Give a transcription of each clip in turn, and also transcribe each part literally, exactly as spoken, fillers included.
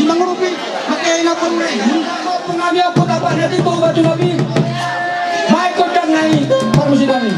Mangurupi. Makkei na pun nai. Pungami apa dapat nanti bau batu nabi. Mai kocak nai. Parmusi nai.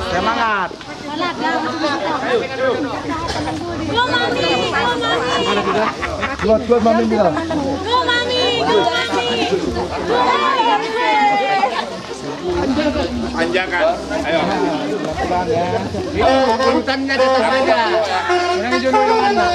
Semangat. Go, Mami, go, Mami. Kuat, kuat, Mami bilang. Go, Mami, go, Mami. Tanjakan. Ayo. Urutannya tetap aja. Yang jodoh yang mana?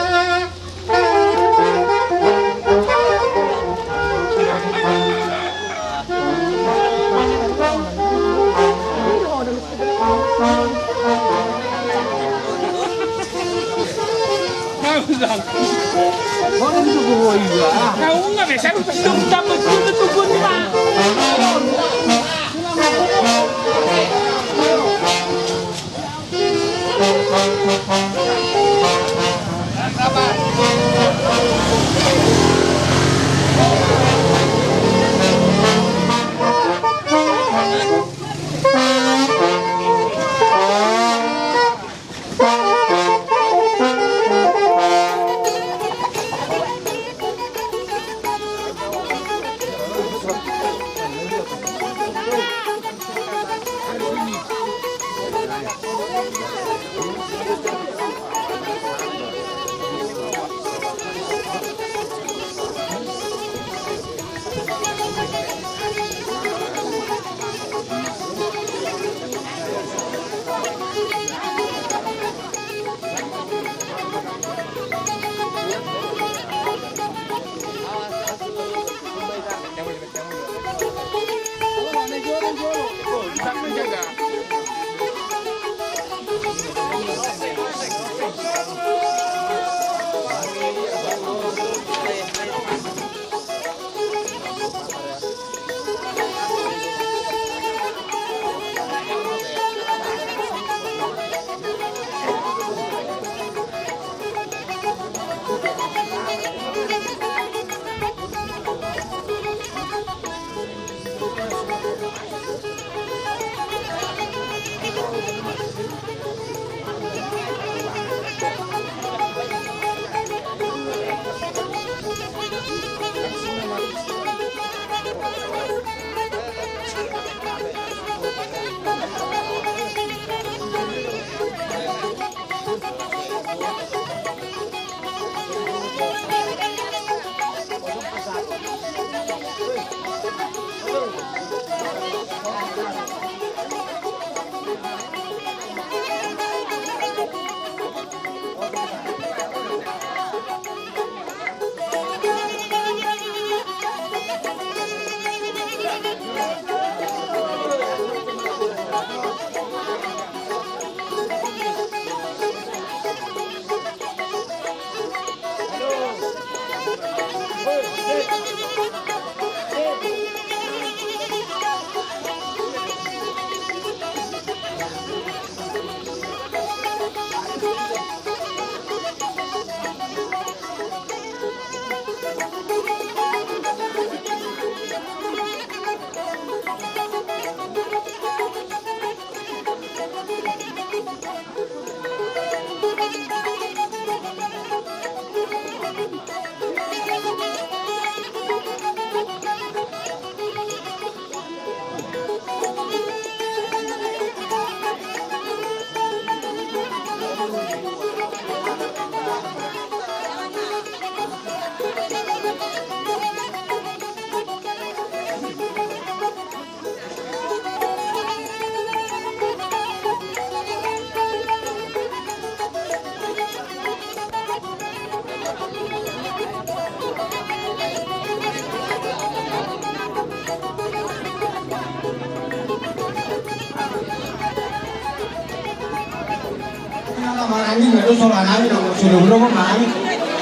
Maranggi ma do sola nami nang sude ulo ma nami.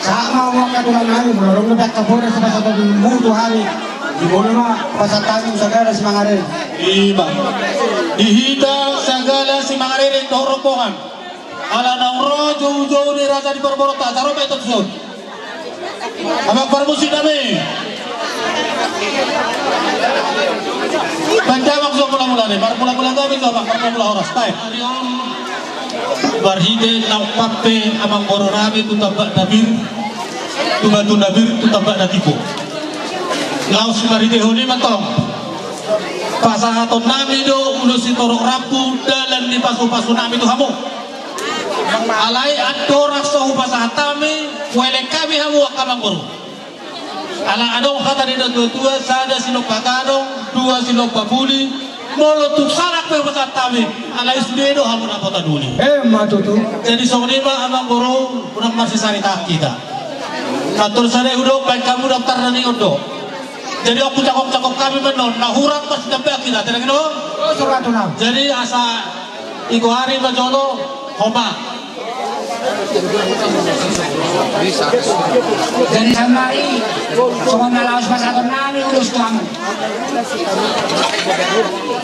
Sahat ma angka tulang nami, molo adong dope angka boras pasahatonmu tu hami. Di bola ma pasahat hami tu Sagala Simangarerean. Ima. Di hita Sagala Simangarerean dohot rombongan. Ala naung ro joujou ni raja ni parboruonta, asa ro ma i tuson. Amang parmusik nami. Panjang so mula-mula ni, marmula-mula nami so amang marmula-mula horas. Baik. Marhite naung pampe amang boru nami tu tambak na pir, tu batu na pir, tu tambak na tipo. Laos marhitehon i ma tong. Pasahaton nami do ulos sitorop rambu dalan ni pasu-pasu nami tu hamu. Alai andorang so hupasahat hami, huelek hami hamu angka amang boru. Ala adong hata ni natua-tua, sada silompa gadong, dua silompa puli, molo tung salah pe hupasahat hami, alai sude do hamu na potan uli. Emma tutu. Jadi songon i ma amang boru, unang marsisarita hita. Kantor sada hudok, baen hamu daftar na ningon do. Jadi on hujangkon-jangkon hami ma on, na hurang marsitambaan hita, tenang do. Jadi asa ingkon ari ma jolo, homa. Jadi samari, songon na laos pasahaton nami ulos tu hamu.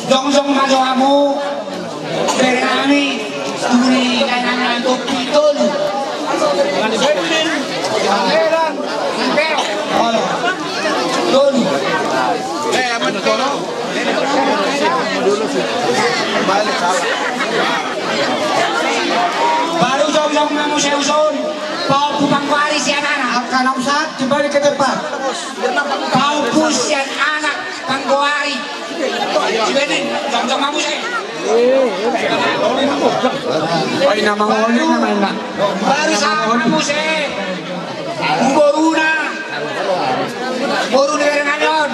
Jongjong ma jo hamu, bere nami, tubu ni dainang na topi tolu. Tolu. Baru jongjong ma muse uson, pahompu panggoari sian anak. Angka na usahat, kembali ke depan. Pahompu sian anak panggoari. Sibenin, jongjong ma muse. Ai na mangoli na main na. Baru sahat ma muse. Boruna. Boru ni bere nami on.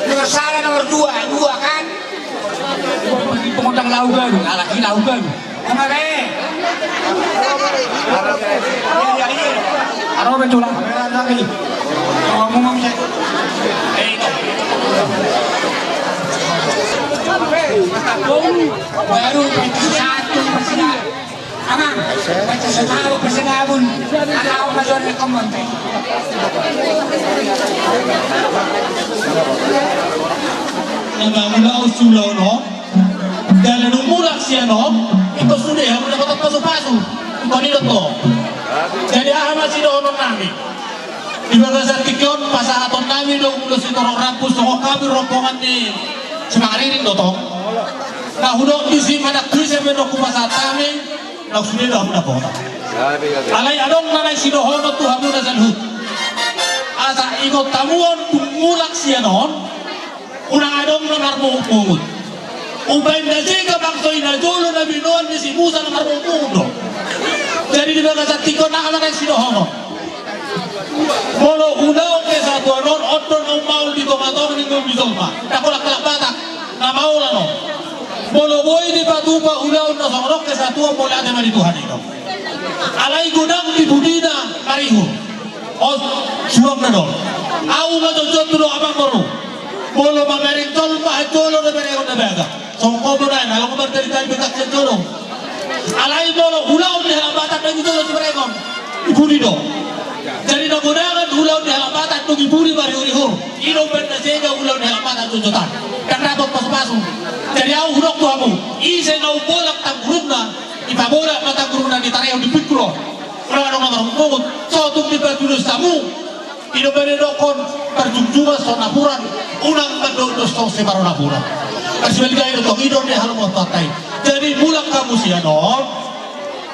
Nomor sada, nomor dua, dua kan. Pengundang laugan, lagi laugan. Aro be tulang. Baru satu persen. Amang, baca satahu persen abun. Anak apa jual rekomend? Nama mula usul lo no. Jala dung mulak sian on, ingkon sude hamu dapotan pasu-pasu. Ingkon i do tong. Jadi aha ma sidohonon nami? Di bagasan tingki on pasahaton nami do ulos sitorop rambu songon hami rombongan ni Simangarerean do tong. Na hudok disi manang tu ise pe na hupasahat hami, laos sude do hamu dapotan. Alai adong na naeng sidohonon tu hamu na saluhut. Asa ingot hamu on dung mulak sian on. Unang adong na marmungut-mungut. Umbaen na jega bangso i na jolo na binoan ni si Musa na marmungut-mungut do. Jadi di bagasan tingki on aha ma naeng sidohonon? Molo ulaon kesatuan on, on do na ummaol di tonga-tonga ni ngolu ni jolma. Ndang holan halak Batak na maol on. Molo boi dipatupa ulaon na songon on, kesatuan, mauliate ma di Tuhan i do. Alai godang di pudina marihur. Os, suang na do. Au ma jongjong tu do amang boru. Molo mamereng jolma, jolo na berengon na baga. Songon ho do na, na laho martari-tari betak sian jolo. Alai molo ulaon ni halak Batak na di jolo siberengon, di pudi do. Jadi na godangan ulaon ni halak Batak do di pudi marihur-ihur. I do umbaen na jega ulaon ni halak Batak jotjotan. Ndang dapot pasu-pasu. Jadi au hudok tu hamu, ise na umbolak tanggurungna, dipabolak ma tanggurungna, ditarehon di pingkul on. Unang adong na marmungut-mungut, so tung dipajulos hamu. I do umbaen didokhon, parjungjungan so napuran, unang mandok dos so simaronapuran. Parsibaliga i do tong, i do ni halomoan tu hata i. Jadi mulak hamu sian on,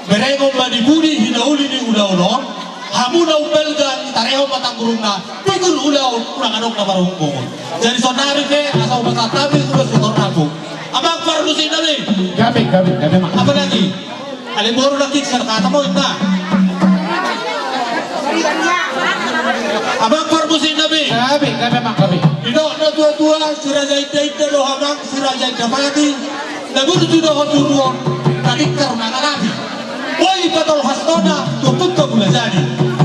berengon ma di pudi hinauli ni ulaon on, hamu na umbalga ditarehon ma tanggurungna, pingkul ulaon, unang adong na marmungut-mungut. Jadi saonari pe, asa hupasahat hami ulos sitorop rambu. Amang parmusik nami. Gabe, gabe, gabe ma. Apalagi? Alai boru nangkin sian hata ma inna. Amang parmusik nami. Gabe, gabe ma, gabe. Didok natua-tua, si raja inda-inda do amang, si raja inda padi. Na burju dohot uruon, na lingkar mangalapi. Boi patolhas tona, tu ompunta Mulajadi.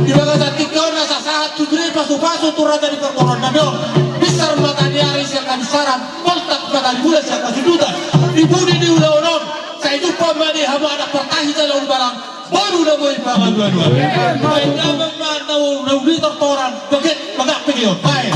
Di bagasan tingki on asa sahat tu sude pasu-pasu tu raja ni parboruon nami on. Binsar mata ni ari sian habinsaran, poltak mata ni bulan sian hasundutan. Di pudi ni ulaon on, sai jumpa ma di hamu anak partahi jala ulubalang. Baru na boi pangalualuan. Baen damang ma na uli tortoran. Bagen, bagak pe dia on. Baen.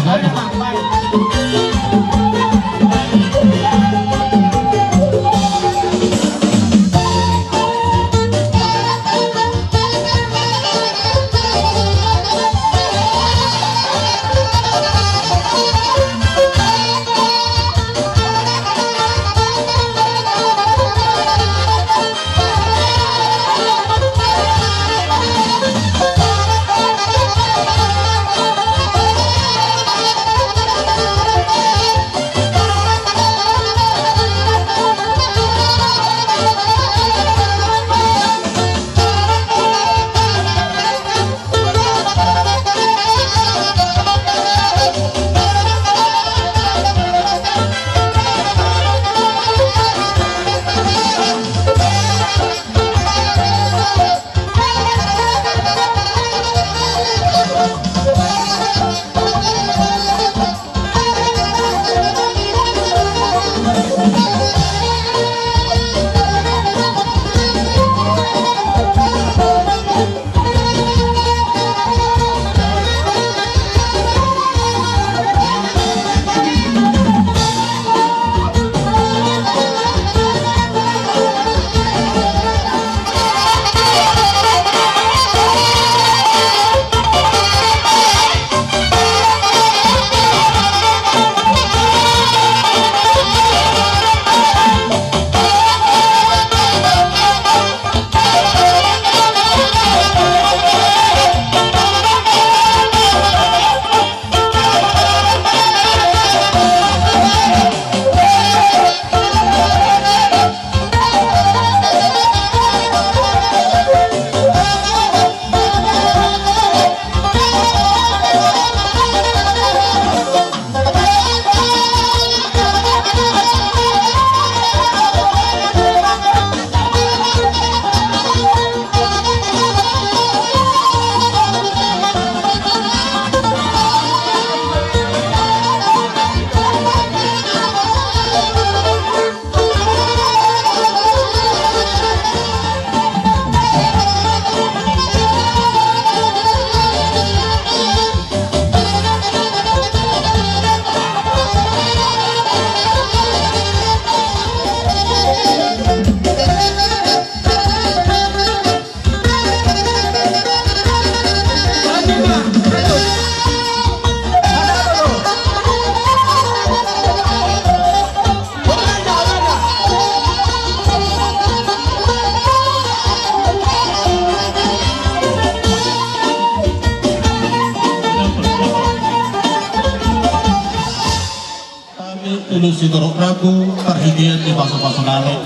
Hami ulos sitorop rambu, parhitean ni pasupasu nami.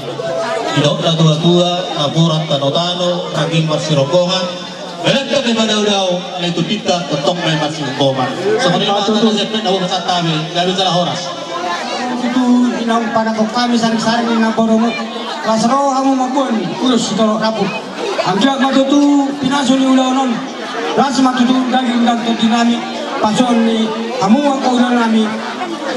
Didok natuatua, napuran tanotano, rangging marsirombongan. Balak pe madaodao, na i tu pinta, tongtong ma i marsirombongan. Songon i ma hata na sian pe na hupasahat hami, gabe jala horas. Tutu, inang panangkok hami saringsaring ni namborumu. Las ro hamu mamboan ulos sitorop rambu. Anggiat ma tutu pinasu ni ulaon on. Las ma tutu daging dan tondi nami, pasupasu ni hamu angka ulaon nami.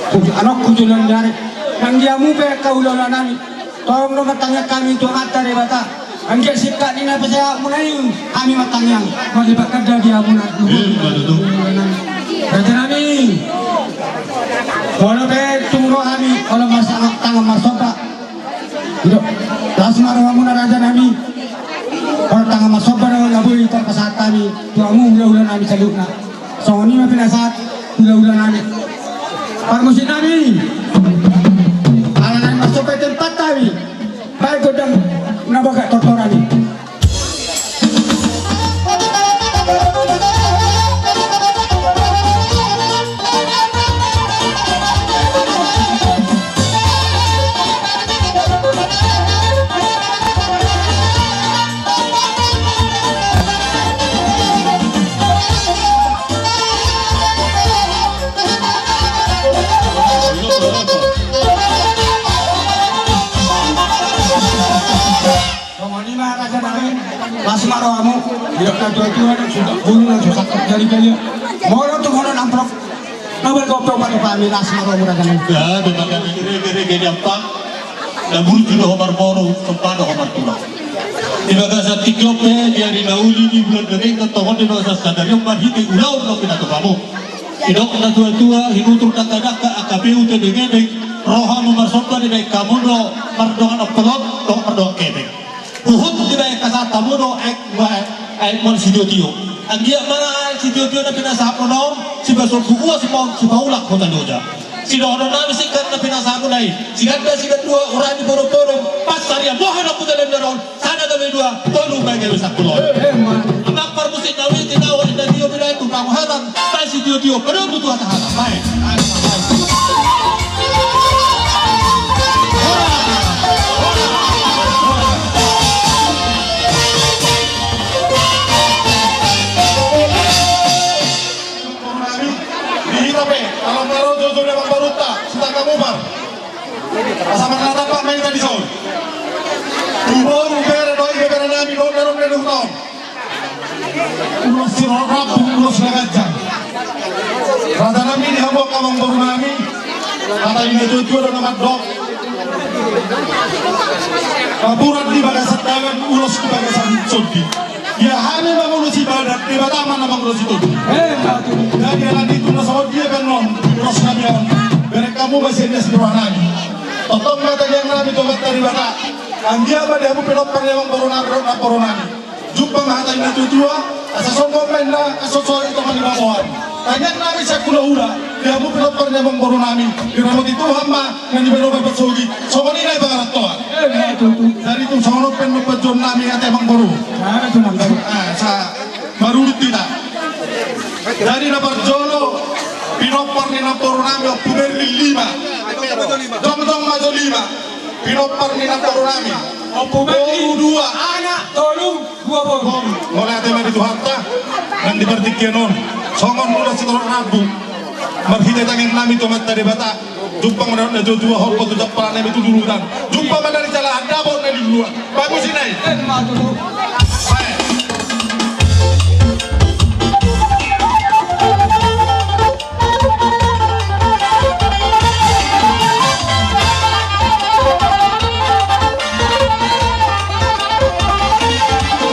Anakku joloan ni ari. Nang di hamu pe angka ulaon nami. Tolong do martangiang hami tu Amanta Debata. Anggiat singkat ni na pasahatmuna i hami martangiang. Marlipat ganda di hamuna. Ima tutu. Raja nami. Molo pe tung ro hami, olo marsa-, tangan marsomba. Ido, las ma rohamuna raja nami. Olo tangan marsomba do na boi tarpasahat hami tu hamu hulahula nami saluhutna. Songon i ma pinasahat hulahula nami. Parmusik nami. Ala naeng marsomba i tempat hami. Baen gondang na bagak tortoran i. Songon i ma raja nami, las ma rohamu, didok natuatua, suda bulu na so sangkap jari galia. Molo tung on amprop, na balga pe upa tu hami, las ma rohamu raja nami. Ya, memang kami gere-gere gede apa? Na burju do ho marboru, somba do ho martulang. Di bagasan tingki on pe, di ari na uli, di bulan na denggan, tongon di bagasan sadari on marhite ulaon na pinatupamu. Didok na tuatua, hinutur dangkadangka, angka peu tebengebeng, rohamu marsomba dibahen hamu do mardongan ompolon dohot mardongan kepeng. Huhut dibahen hasahatan hamu do aek, aek mual sitiotio. Anggiat ma na aek sitiotio na pinasahatmuna on sipasolhot uas ma on, sipaulak hutaloja. Sidohonon nami singkat na pinasahatmuna i, siganda sigandua, urat ni podopodo, pansarian boha na hutaloja on. Sada gabe dua, tolu ma gabe sampulu. Amang parmusik na witi na wari na tio pinaen tu panguhatan, tai sitiotio, padomu tu hasahatan. Baik. Di hita pe, alam naro jojo ni amang borunta, sitangga mupar. Asa marnatap ma hita dison. Tu boru, bere dohot ibebere nami dohot na adong di huta on. Ulos sitorop rambu, ulos na ganjang. Raja nami di hamu angka amang boru nami. Hata ni na tuatua do na mandok. Papuran di bagasan dalan, ulos di bagasan sondi. Ia hami mangulosi badan, Debata ma na mangulosi tondi. Jadi alani i tu na songon dia pe annon ulos nami on, bereng hamu ma sian ias ni roha nami. Tongtong ma tangiang nami tu Amanta Debata. Anggiat ma di hamu pinompar ni amang boru nami dohot namboru nami, jumpang ma hata ni na tuatua. Asa songon ma inna, asa songon i tongon ni baboan. Tangiang nami sian hulahula, di hamu pinompar ni amang boru nami, diramoti Tuhan ma na nibahen on parsogit. Songon i na i pangarantoan. Jadi tung songon on pe annon panjouon nami, ate amang boru. Asa marurut hita. Jadi na parjolo, pinompar ni namboru nami Ompu Berlin lima. Jongjong ma jo lima. Pinompar ni namboru nami Ompu Berlin. Boru dua. Anak tolu. Dua boru. Mauliate ma di Tuhanta nang di partingkian on. Songon ulos sitorop rambu, marhite tangiang nami tu Amanta Debata, jumpang ma na tuatua, horbo tu jampalan nami tu turutan. Jumpang ma na di jalahan, dapot na di luluan. Bagus i na i. Baik.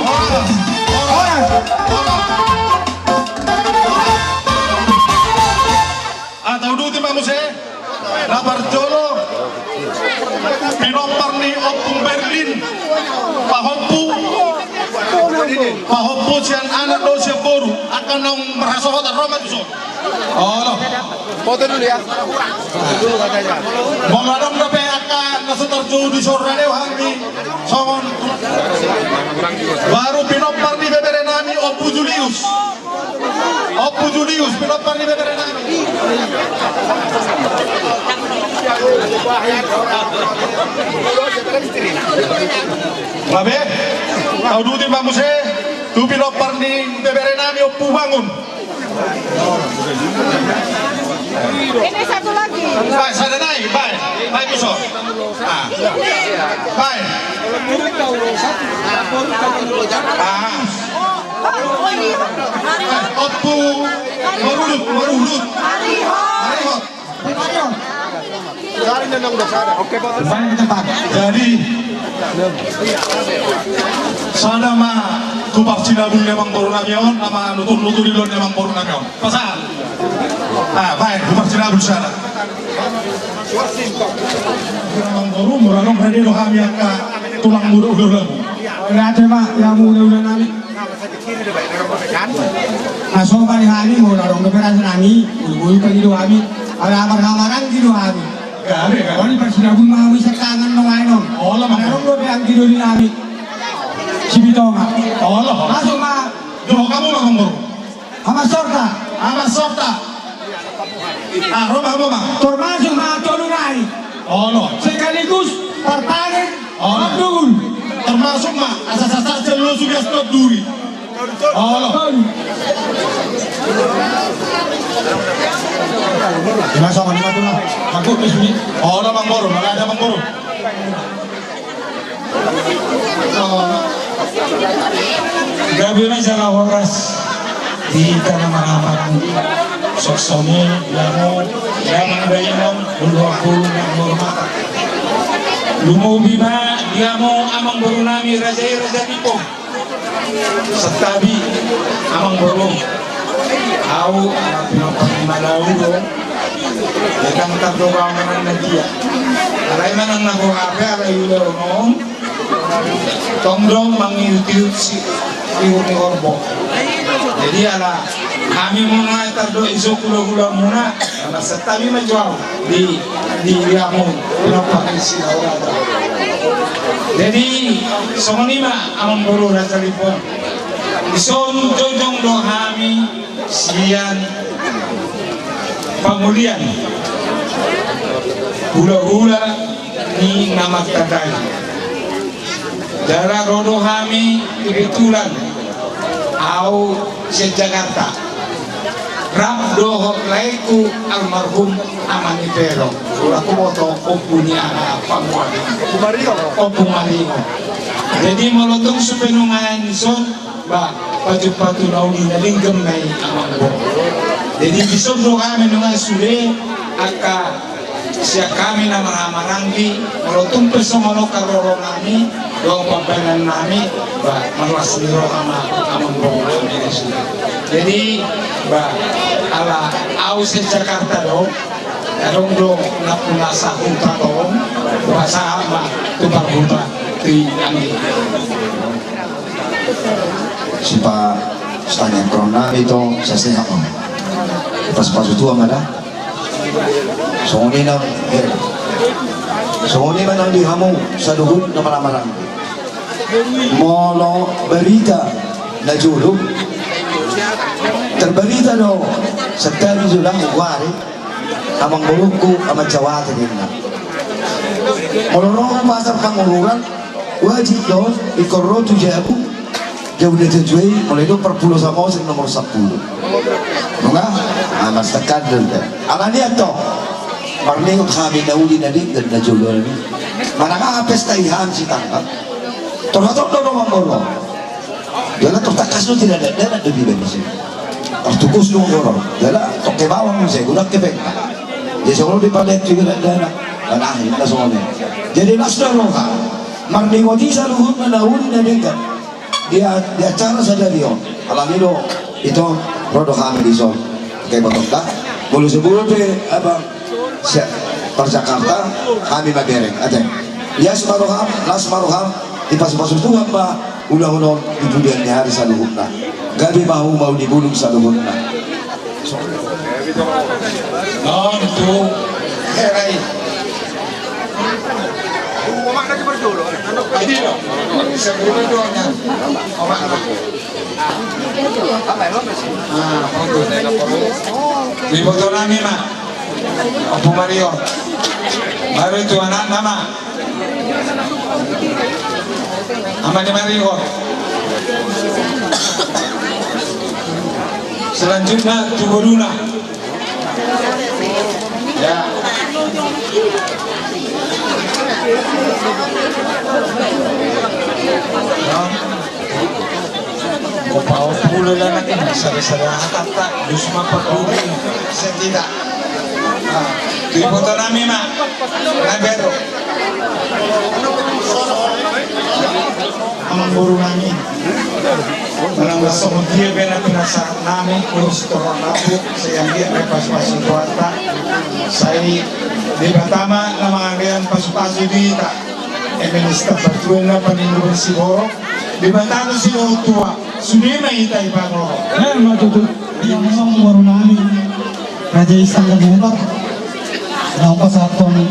Horas. Horas. Horas. Ate, uduti ma muse. Na parjolo, pinompar ni Ompu Berlin, pahompu, pahompu sian anak dohot sian boru, angka naung marhasohotan ro ma tuson. Olo. Foto dulu ya. Molo adong dope angka na so tarjou dison, radeon hami songon. Baru pinompar ni bebere nami Ompu Julius. Ompu Julius, pinompar ni bebere nami. Babe, tauduti ma muse tu pinompar ni bebere nami Ompu Bangun. Ini satu lagi. Bae, sada nai, bae. Bae, tuson. Ah. Bae. Ah. Ompu Maruhut, Maruhut. Marihot. Jadi sada ma tu parsinabul ni amang boru nami on, na manutur-nutur di ulaon ni amang boru nami on. Pasahat. Ah, bae, tu parsinabul sada. Amang boru, molo adong rade do hami angka tulang muda udah labu. Rade ma, ya muda udah nami. Na so bani hami, molo adong dope rasa nami, bulu-bulu pagi do hami, ala amar-amaran di do hami. Gabe, gabe. Oni parsinabul ma hami sekangan no ae non. Olo, Bang. Adong dope anggi do di nami. Sibitonga. Olo. Masuk ma. Dohot hamu ma, Bang Boru. Ama Sorta. Ama Sorta. Ah, ro ma, ro ma. Termasuk ma tolu nai. Olo. Sekaligus partangen. Olo. Abdul. Termasuk ma asa sasa jelo sugas to duri. Olo. Ima songon ima tu na. Aku kesini. Olo, Bang Boru, mana ada Bang Boru? Gabe ma jala horas di hita na marhahamaranggi. Soksomu, damu, damang dainang, bulu ampulu, na hormat. Lumobi ma di hamu amangboru nami raja i, Raja Lipo. Santabi amangboru. Au, ala pinompar ni Malau do. Ia ndang tardoba manang na dia. Alai manang na boha pe, alai ulaon on tong do mangiutiuti ihur ni horbo. Jadi ala hami muna tardo iso hula-hula muna, ala santabi ma jo au di, di, di hamu pinompar ni Silauraja. Jadi songon i ma amangboru Raja Lipo. Dison jongjong do hami sian pangolian hula-hula ni na martandai. Jala ro do hami kebetulan, au sian Jakarta. Rap dohot laengku almarhum ama ni Pero. Ula huboto ompu ni aha panguali. Ompu Maringo. Jadi molo tung supe nunga dison, ba, pacu-pacu na uli na denggan ma i amangboru. Jadi dison do hami nunga sude angka sian hami na marhahamaranggi, molo tung pe songon on haroro nami dohot pambahenan nami, ba, marlas ni roha ma amangboru nami dison. Jadi, ba, ala au sian Jakarta do, adong do nampuna sahuta tong, ba, sahat ma tu parhuta tu i, anggi. Sipa, sitangiangkon nami tong, sai sehat ma. Pasu-pasu Tuhan ma da. Songon i nang, eh, songon i ma nang di hamu saluhut na marhahamaranggi. Molo barita na jolo, tarbarita do santabi jolo, huari amangborungku Ama Jawate ninna. Molo ro pasar Pangururan, wajib do ingkon ro tu jabu. Jabu na tujuh i, mulai do Parpulo Samosir nomor sampulu. Nunga? Ah, martangkas do. Alani i antong, marningot hami na uli na denggan na jolo i. Manang aha pesta i hami sitangkas, torhaton do amangboru. Jala tortangkas do, tidak ada, tidak ada di bani sini. Tortungkus do amangboru. Jala tokke bawang muse, godang hepengna. Jadi songon on dipalet juga tidak ada. Nah, ini songon i. Jadi las do roha. Marningot i saluhutna na uli na denggan di a-, di acara sadari on. Alani do ito, ro do hami dison. Oke, botom da. Molo sebut pe abang sian Jakarta, hami ma bereng. Ate. Las ma roham, las ma roham, dipasu-pasu Tuhan ma ulaon on di pudian ni ari saluhutna. Gabe ma hamu mauli bulung saluhutna. Non tu hera i. Adi do. Sebelum itu hanya omak. Ah, oke. Diboto nami ma. Ompu Mario. Baru itu anakna ma. Ama ni Maringo. Selanjutna tu boruna. Ya. Ya. Opa, opa, ulu lah nanti sada-sada hatanta, dus ma parhuri sian hita. Ah, tu iboto nami ma. Nami tu. Amangboru nami. Manang songon dia pe na pinasahat nami, kurus torang labu, sai anggiat ma pasu-pasu Tuhanta. Sai Debata ma na mangalean pasu-pasu di hita. Eme ni Sitambatua na paninduan siborok, Debata do sidohot tua, sude ma hita dipanggoro. Eh, ma tutu. Ia ma amangboru nami. Raja i Sanggar Mutar, laho pasahathon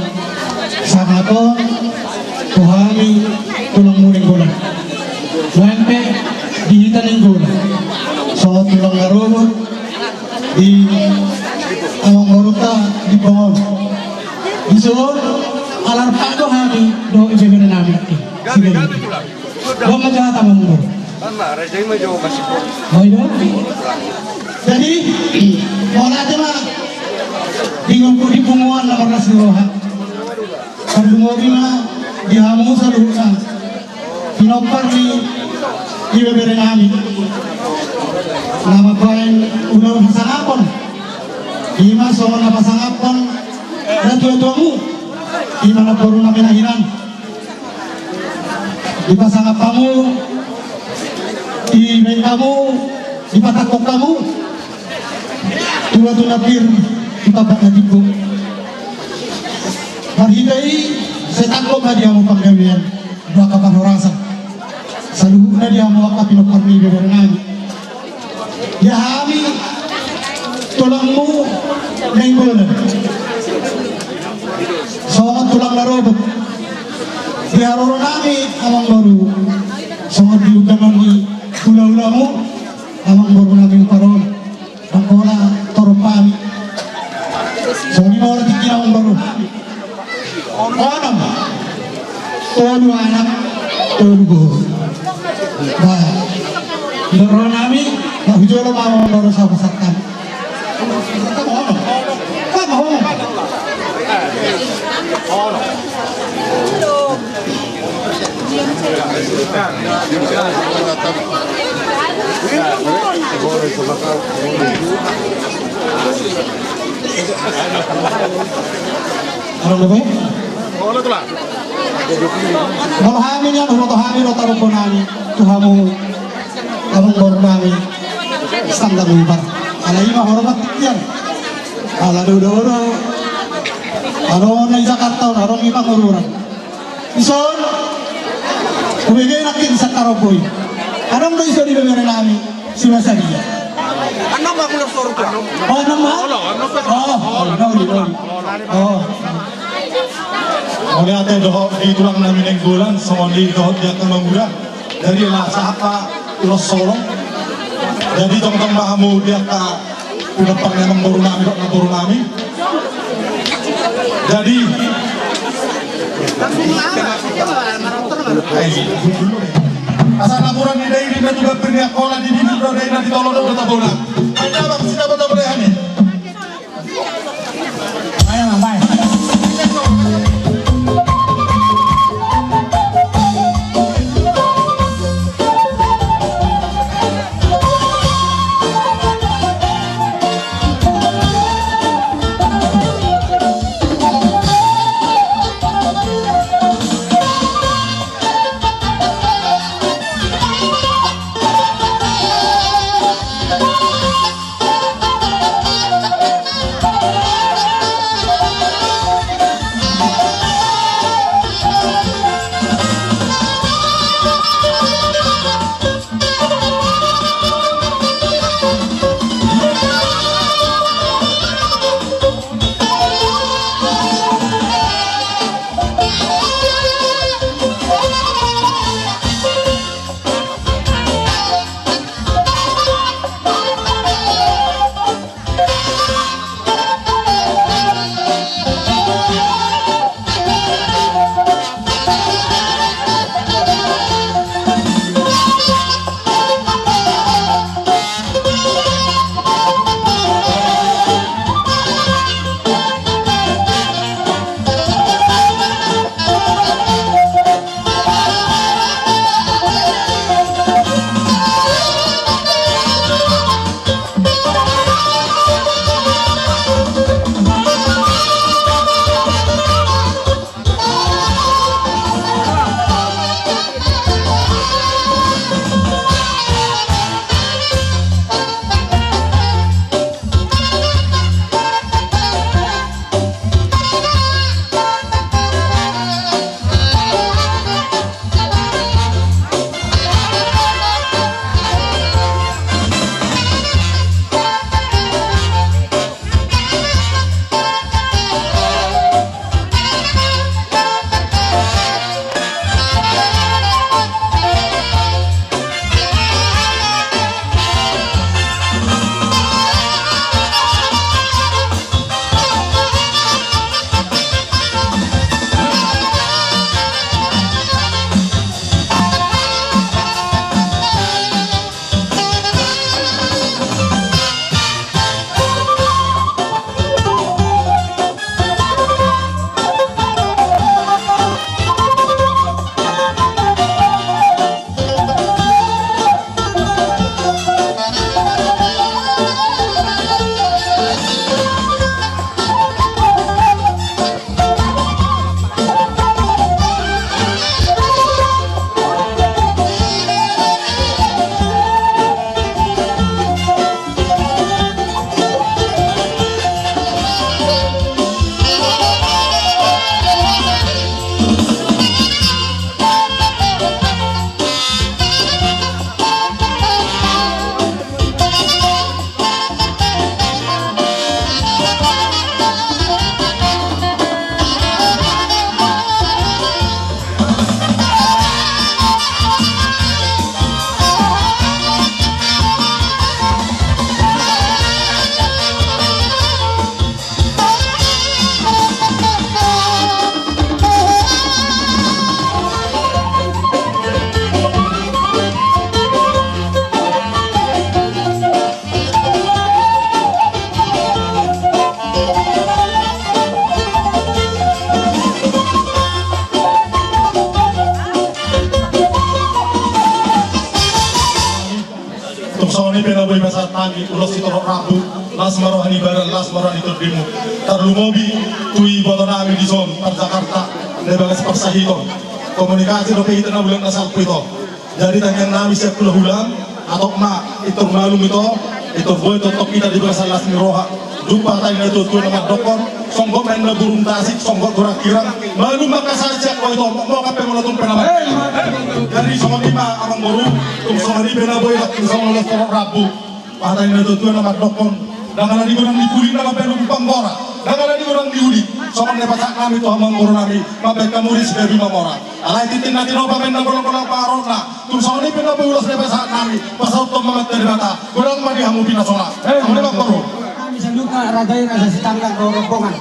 sangap on tu hami tulangmu Nainggolan. Umbahen pe di hita Nainggolan, songon tulang na rorobot di amangborunta di Bongon. Dison, ala rap do hami dohot ibebere nami. Sibereng. Dua macam apa, Bang? Sama, raja ima jauh masih. Oh, iya. Jadi, mauliate ma di ngolungku di punguan na marlas ni roha. Tarlumobi ma di hamu saluhutna. Pinompar ni ibebere nami. Na mambahen ulaon hasangapon. Ima songon na pasangaphon natuatuamu. Ima namboru nami na hinan. Dipasangap hamu, dibaen hamu, dipatangkok hamu tu batu na pir, tu tambak na timbo. Marhite i sai tangkok ma di hamu panggabean, angka parhorasan, saluhutna di hamu angka pinompar ni beberenami. Ia hami tulangmu Nainggolan, songon tulang na robot. Di haroronami amangboru, songon di undangan ni hulahulamuna amangborunami Umparon, nang pola torop hami. Songon i ma ora tingki na amangboru. Onom. Tolu anak, tolu boru. Ba, di rohanami, ba, hujolo ma amangboru sahat pasahat hami. Onom. Onom. Halo, Bebe. Molo hami nian, huboto hami do tarombo nami tu hamu, amangboru nami, Iskandar Wimbar. Ala i ma hormat tingki an. Ala do, do, do. Adong na di Jakarta on, adong i ma huroha. Dison, hubege nangkin di sangkarombo i. Adong do dison ibebere nami, si Masadia. Annon ma, Ulos Sorga. Oh, annon ma? Olo, annon ma. Oh, oh, nauli, nauli. Oh. Mauliate dohot di tulang nami Nainggolan, songon i dohot di angka amangboru. Jadi, ala sahat ma ulos holong. Jadi, tongtong ma hamu di angka pinompar ni amangboru nami dohot namboru nami. Jadi, asa napuran ni dairi na tu gambir ni Angkola, di bibir do dairi na di tolo do tabo na. Ai na bang, sida bata boleh hami. Tung songon i pe na boi pasahat nami ulos sitorop rambu, las ma roha ni badan, las ma roha ni tondimu. Tarlumobi tu iboto nami dison, par Jakarta, na di bagas parsahiton. Komunikasi dope hita na bulan na salpu ito. Jadi tangiang nami sian hulahulam, atop ma, pintor malum ito, pintor boi tongtong hita di bagasan las ni roha. Dung hata ni natuatua na mandokkon, songgot ma inna burung tasik, songgot godang hirang, malum ma angka sahat sian ho ito, mokmok pe molo tung pe na mate. Jadi songon i ma amangboru, tung songon i pe na boi, tung songon i las torop rambu. Hata ni natuatua na mandokkon, ndang ala ni godang ni pudi na mambahen umpang mora, ndang ala ni godang ni uli. Songon na pasahat nami tu amangboru nami, mambahen hamu ri sigabi ma mora. Alai tintin na tinopa ma inna golanggolang pangarahutna. Tung songon i pe na boi ulos na pasahat nami, pasauthon ma amanta Debata, godang ma di hamu pinasona. Songon i ma amangboru. Nami saluhutna raja i, raja Sitanggang dohot rombongan.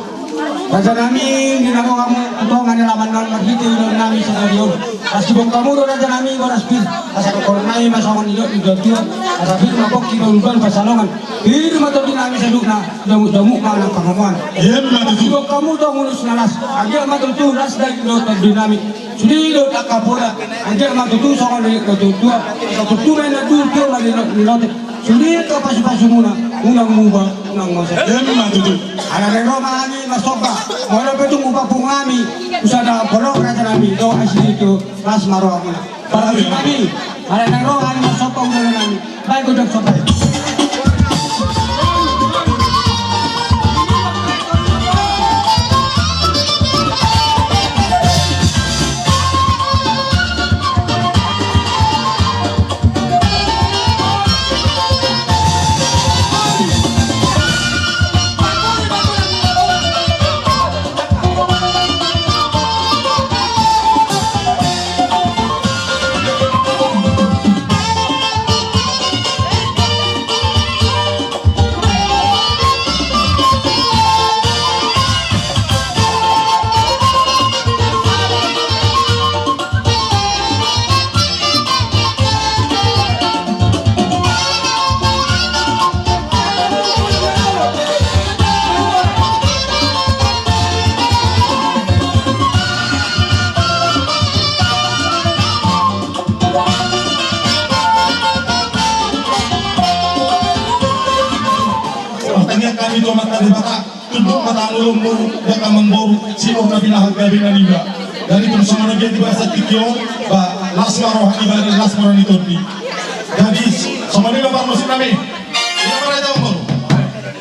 Raja nami, di na ro hamu tu tonga ni alaman on marhite ulaon nami sadari on. Asa diboan hamu do raja nami boras pir, asa dohonon nami ma songon nidok ni natuatua, asa pir ma pongki, bahulbahul pansalongan, pir ma tondi nami saluhutna, jamukjamuk ma nang pangomoan. Asa diboan hamu do ulos na las, anggiat ma tutu las daging dohot tondi nami. Sude do angka poda, anggiat ma tutu songon nidok ni natuatua, asa tutu ma inna dul, tio ma nidok ni lotek. Sude angka pasupasumuna, unang muba, unang mose. Ima tutu. Ala naeng ro ma hami marsomba, molo pe tung hupapungu hami tu sada bolok raja nami, dohot asi di tu las ma rohamuna. Parhobas nami, ala naeng ro hami marsomba tu jolo nami. Baen godang somba i. Martangiang hami tu Amanta Debata, tunduk ma tangan ulaonmu, dang amangboru, siboh na pinahan gabe na niba. Jadi tung songon i di bagasan tingki on, ba, las ma roha ni badan, las ma roha ni tondi. Jadi songon i ma parmusik nami. Ima ma raja amangboru.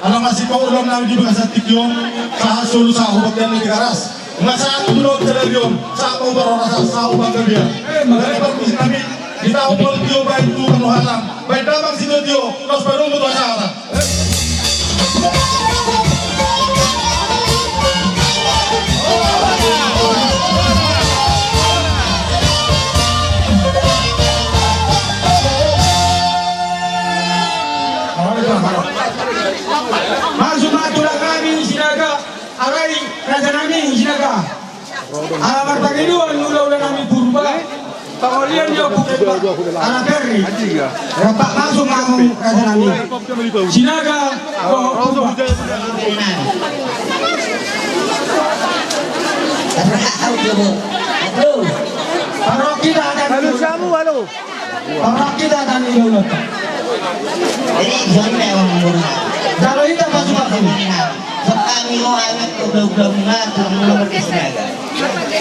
Ala nga siboh ulaon nami di bagasan tingki on, sahat solu sahat hu Bontean ni Tigaras. Nga sahat tu Pulo Jalalio, sahat tu Barorasan, sahat tu Panggabean. Jadi parmusik nami, di taon molo tio baen tu Panuhatan, baen damang sitio-tio, laos padomu tu acara. Masuk ma tulang nami Sinaga. Alai raja nami Sinaga, ala marpangidoan ulaula nami Purba, pangolian ni Ompu Purba, ala Perri. Rap masuk ma hamu raja nami Sinaga dohot Purba. Parroki da. Halo, samu, halo. Parroki da, tani dulu. Jadi, jom ya, Bang Guru. Jalo hita pasupasu. Sokami ho anak udah-udah muna, tulang muna marga Sinaga.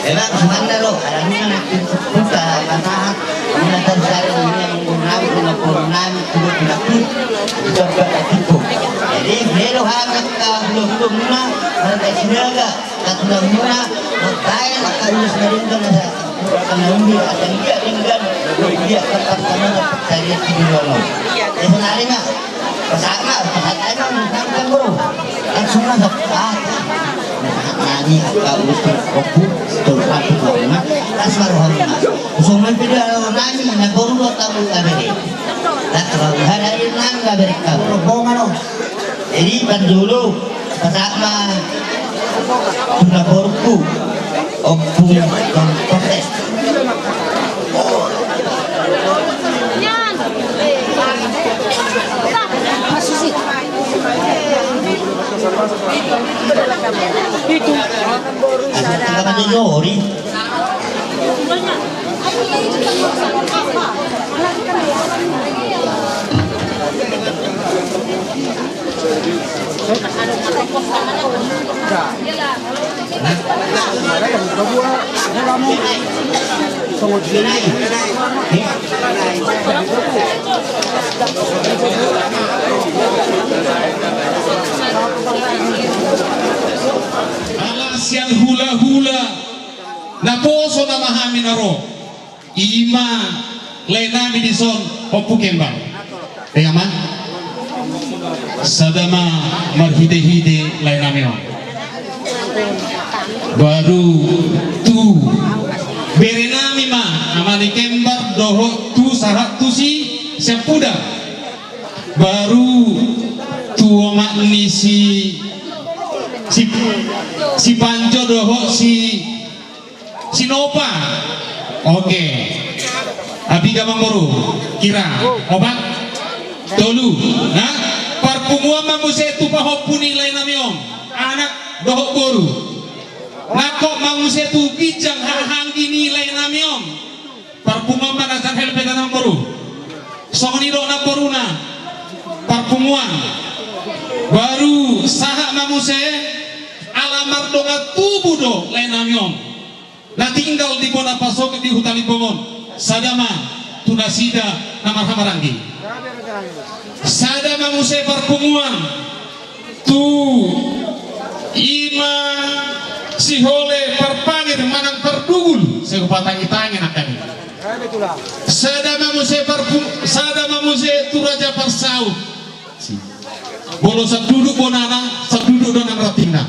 Emang sebenarnya lo, ada muna nanti seputar, masalah, muna tahu saya, muna menggunakan, muna purnami, kuda-kuda pun, bisa berkecimpung. Jadi, beliau anak, udah-udah muna, marga Sinaga. Tatulang muna, mambaen angka ulos na denggan asa angka na umbil, asa anggiat denggan, anggiat tetap semangat, sariat di dunia on. Jadi sonari ma, pasahat ma, pasahat ai ma, pasahat ma, Bro. Langsung ma, pasahat. Nani angka ulos tu ompu, tu ompu, tu ompu, na, las ma rohamuna. Songon i pe do alo nami, na boru do tamu kabere. Tatulang hadarin nami kabere. Rombongan on. Jadi, parjolo, pasahat ma tu na borungku, Ompu Don Torres. Itu. Ada tiga kali lori. Ala sian hulahula naposo nama hami na ro. Ima lae nami dison Ompu Kembar. Ea ma? Sada ma marhitehite lae nami on. Baru tu bere nami ma, ama ni Kembar dohot tu sahat tu si Siampuda. Baru tu omak ni si, si, si Panjo dohot si Sinopa. Oke. Apiga amangboru? Kira opat? Tolu. Nah, parpunguan ma muse tu pahompu ni lae nami on, anak dohot boru. Nangkok ma muse tu ginjang hahaanggi ni lae nami on. Parpunguan ma na sahel pe amangboru. Songon i do namboruna. Parpunguan. Baru sahat ma muse, ala mardongan tubu do lae nami on. Na tinggal di bona pasogit di huta Limbong on, sada ma tu nasida na marhahamaranggi. Sada ma muse parpunguan tu ima sihole parpangir manang pardugul, sai hupatangitangi nangkaning. Sada ma muse parpung-, sada ma muse tu raja parsaut. Molo sanduduk bonana, sanduduk do nang rantingna.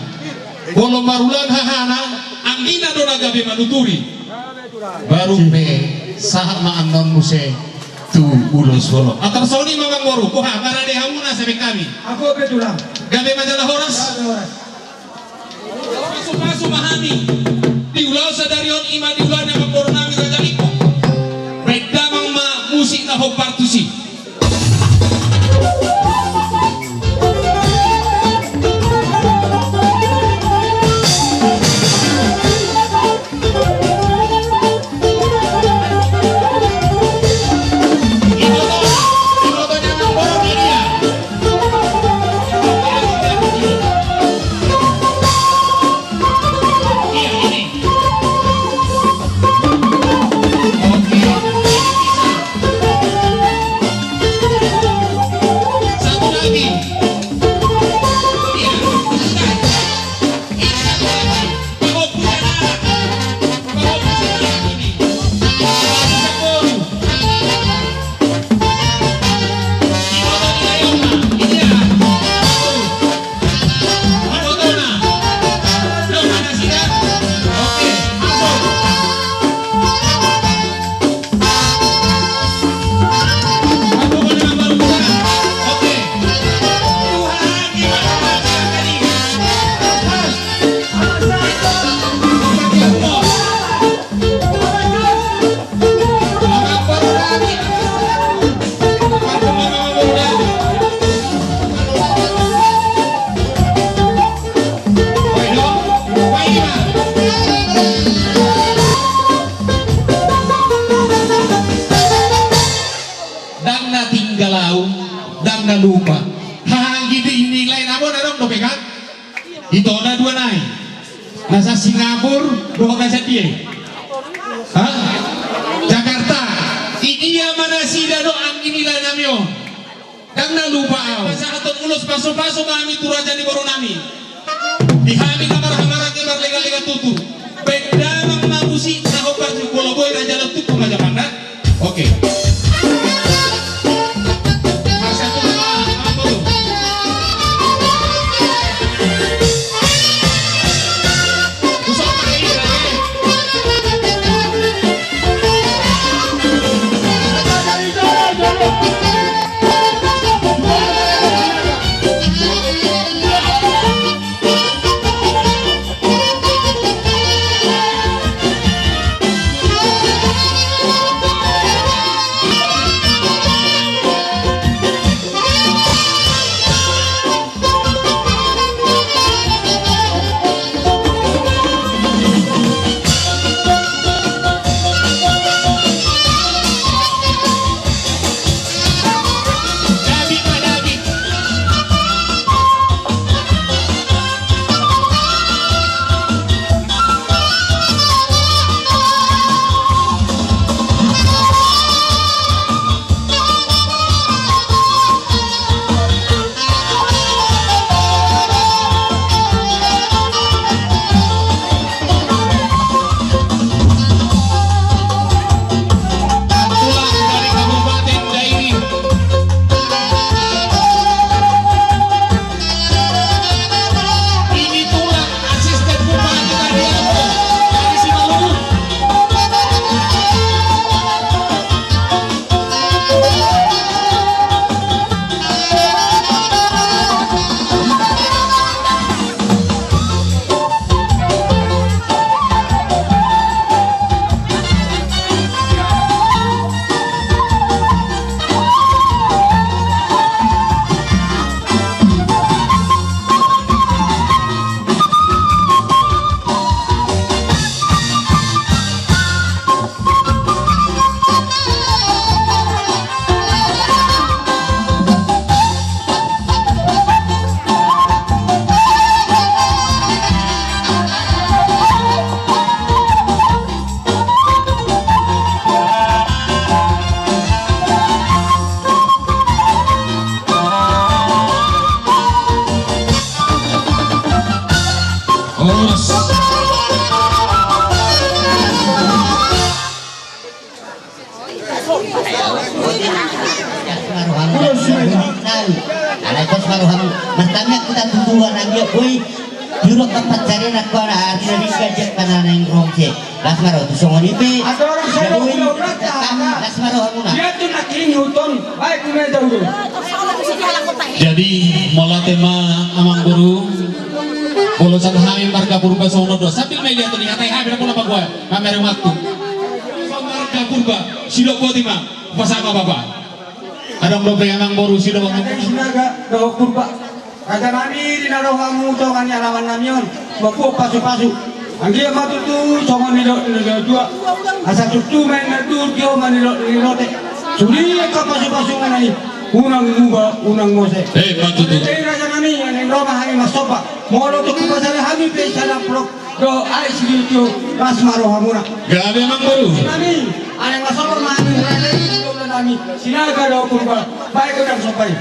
Molo marulang hahana, anggina do na gabe manuturi. Baru pe sahat ma annon muse tu ulos bolon. Antar songon i ma amangboru, boha, marade hamuna sabe hami. Ago pe tulang. Gabe ma jala horas. Gabe horas. Pasu-pasu ma hami. Di ulaon sadari on ima di ulaon ni amangboru nami Raja Limbong. Baen damang ma musik na hombar tusi. Ndang na tinggal au, ndang na lupa. Haha, gitu, ini lain apa, adong dope kan? Ito na dua nai. Na sa Singapura, dohot na sa dia? Hah? Jakarta. Idia ma nasida do anggi ni lae nami on. Ndang na lupa au. Pasahaton ulos pasu-pasu ma hami tu raja ni boru nami. Di hami na marhahamaranggi marlega-lega tutu. Baen damang ma musik na hombar tu, molo boi raja do tutu raja panda. Oke. Las ma rohamu. Alai pos ma rohamu. Martangiang hita tu Tuhan, anggiat boi diulahon Tuhan pansarian angka na ari na denggan, angka na naeng ro muse. Las ma roha, tu songon i pe. Las ma rohamuna. Jadi mauliate ma amangboru. Bolosan hami marga Purba songon on do. Sambil melihat tu ni hatai hami na puna pagua. Hami ari waktu. Marga Purba, sidok boti ma, pasama bapa. Adong dope amangboru sidok. Sinaga dohot Purba. Raja nami, di na ro hamu tonga ni alaman nami on, mamboan pasupasu. Anggiat ma tutu songon nidok ni natuatua. Asa tutu ma na tutu tio ma nidok ni rote. Sude angka pasupasu muna i, unang muba, unang mose. Eh, ma tutu. Jadi raja nami, naeng ro ma hami marsomba. Molo tung pasada hami pe sada prok. Do ai sigi tu las ma rohamuna. Gabe amangboru. Nami, naeng marsomba ma hami, raja i, do nami. Sinaga dohot Purba. Baik, unang somba i.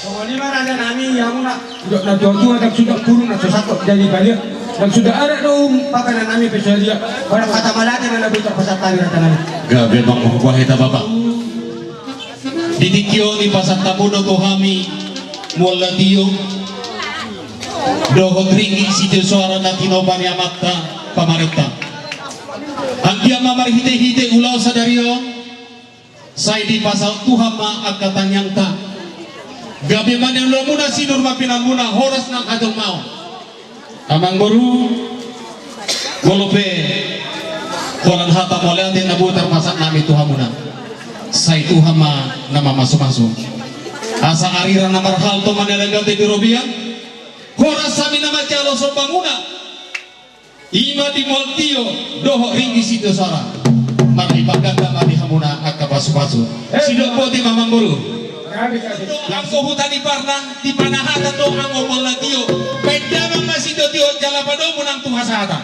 Songon i ma raja nami, hamuna. Didok natuatua, ndang suda burung na so sangkot jadi balian. Ndang suda adat do umpasa nami pe so dia. Pada hata mauliate ma na boi tarpasahat hami raja nami. Gabe ma, huboto hita bapa. Di tingki on dipasahat hamu do tu hami mual na tio dohot ringgit sitio soara na tinopa ni amanta pamarenta. Anggiat ma marhitehite ulaon sadari on, sai dipasaut Tuhan ma angka tangiangta. Gabe ma na niula muna, sinur ma pinan muna, horas nang hajolmaon. Amangboru, molo pe holan hata mauliate na boi tarpasahat nami tu hamuna, sai Tuhan ma na mamasumasu. Asa arira na marhalto ma na denggan di robean, horas hami na manjalo somba muna. I ma di mual tio dohot ringgit sitio soara. Marlipat ganda ma di hamuna angka pasupasu. Sidok boti ma amangboru. Anggo huta ni Parna, di panahatan do anggo mual na tio. Baen damang ma sitiotio jala padomu nang tu hasahatan.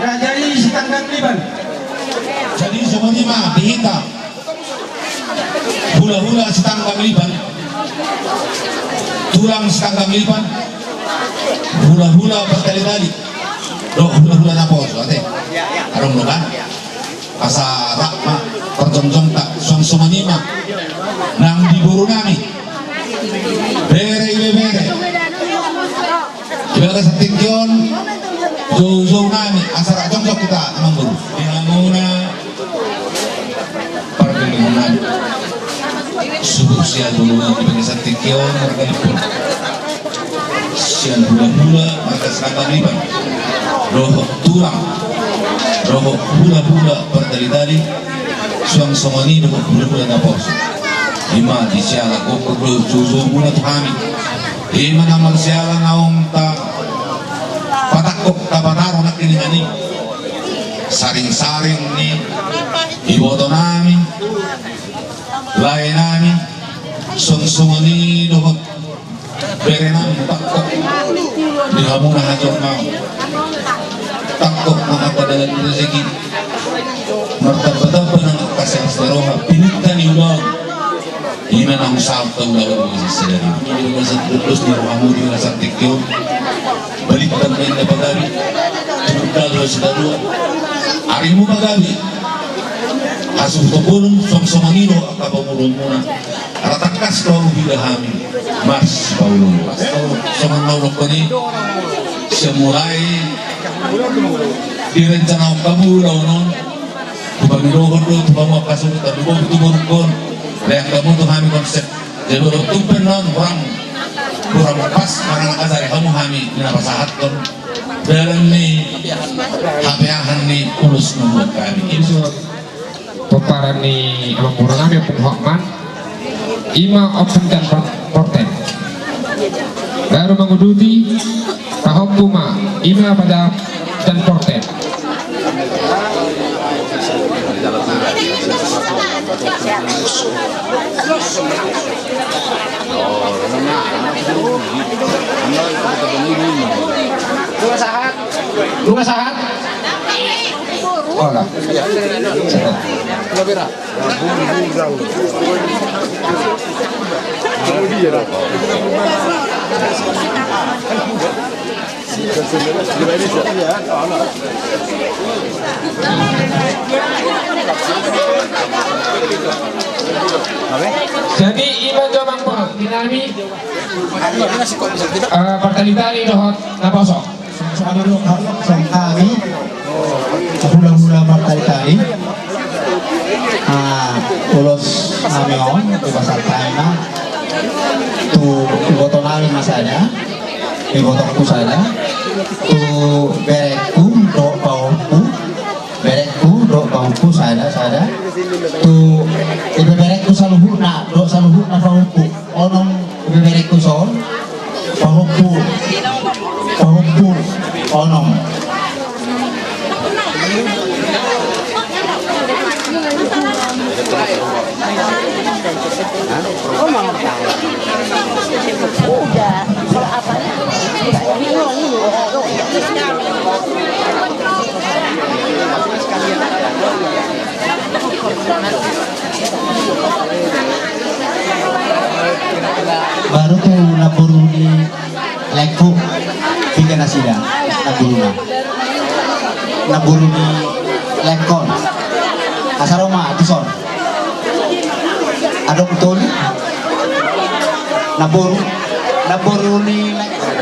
Raja i Sitanggang Liban. Jadi songon i ma di hita. Hulahula Sitanggang Liban. Tulang Sitanggang Liban. Hulahula Partali-tali. Dohot hulahula naposo, ate. Adong do kan? Asa rap ma parjongjongta, suang songon i ma nang di boru nami. Bere, ibebere. Di bagasan tingki on, joujou nami, asa rap jongjong hita, amangboru. Di hamuna pargellengon nami. Suhut sian boru nami di bagasan tingki on, marga Limbong. Sian hulahula marga Sitanggang Liban. Dohot tulang. Dohot hulahula Partali-tali. Suang songon i dohot hulahula naposo. I ma di siala gokhon do joujou muna tu hami. I ma na marsiala naung tapatangkok tapataro nangkiningan i. Saringsaring ni iboto nami, lae nami, suang songon i dohot bere nami, tangkok di hamuna hajolmaon. Tangkok ma angka dalan ni rezeki. Martambatamba nang angka sehat ni roha, pinta ni ulaon. I ma na husahut tu ulaon ni sadari on. Di bagasan dos ni rohamu di bagasan tingki on. Balintang ma inna pagabe. Tumundalhon sipadua. Arimu ma gabe. Hasuhuton bolon, suang songon i do angka pangoluonmuna. Ala tangkas do huida hami marsipaolo-olo. Songon na hudokkon i, sai mulai direncanahon hamu ulaon on. Hupamindohon do tu hamu angka suhut, tarlumobi tu borungkon. Lean hamu tu hami konsep. Jadi molo tung pe non hurang, hurang pas manang ajari hamu hami na pasahathon dalan ni hapeahan ni ulos na hubuat hami. Pomparan ni amangboru nami Ompung Hotman, i ma Ompung Jan Por-, Porten. Baru manguduti, pahompu ma, i ma Bapak Jan Porten. Nunga sahat? Nunga sahat? Hola. Sahat. Jadi, i ma jo amangboru nami, eh, partali-tali dohot naposo. Songon hami, hula-hula partali-tali. Ah, ulos nami on, dipasahat hami ma tu iboto nami na sada, ibotongku sada, tu berengku dohot pahompu, berengku dohot pahompu sada, sada, tu ibeberengku saluhutna dohot saluhutna pahompu. Onom ibeberengku son, pahompu, pahompu, onom. Udah, kalau apanya? Baru tu namboru ni laengku, piga nasida namboruna. Namboru ni laengkon. Asa ro ma tuson. Adong tolu. Namboru, namboru ni laengkon.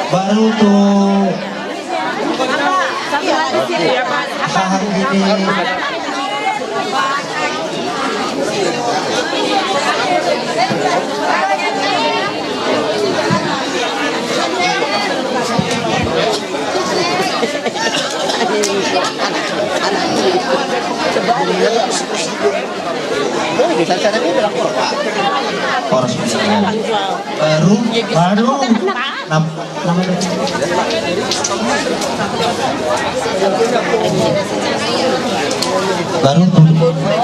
Baru tu sahang ini. Baru, baru. Baru tu,